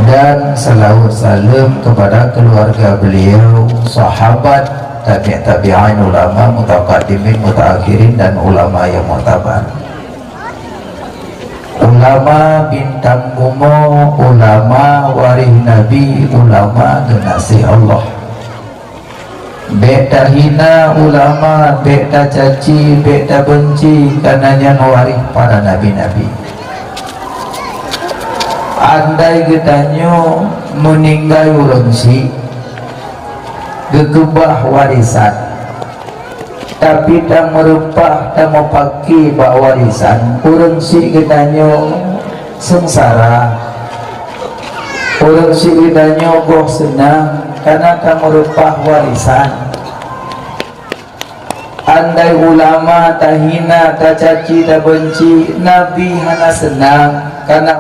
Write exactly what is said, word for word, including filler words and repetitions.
Dan salawat saleuem kepada keluarga beliau, sahabat, tabi' tabi'in, ulama, mutaqaddimin, mutaakhirin, dan ulama yang muktabar. Ulama bintang bumoe, ulama waréh Nabi, ulama geunaséh Allah. Bék tahina ulama, bék tacaci, bék tabeunci, karena nyan waréh para nabi-nabi. Andai geutanyoe meuninggai ureuëng syiek, geukeubah warisan, tapi tameureupah, tameupaké bak warisan, ureuëng syiek geutanyoe seungsara. Ureuëng syiek geutanyoe boh seunang, karena tameureupah warisan. Andai ulama tahina, tacaci, tabeunci, Nabi hana seunang, karena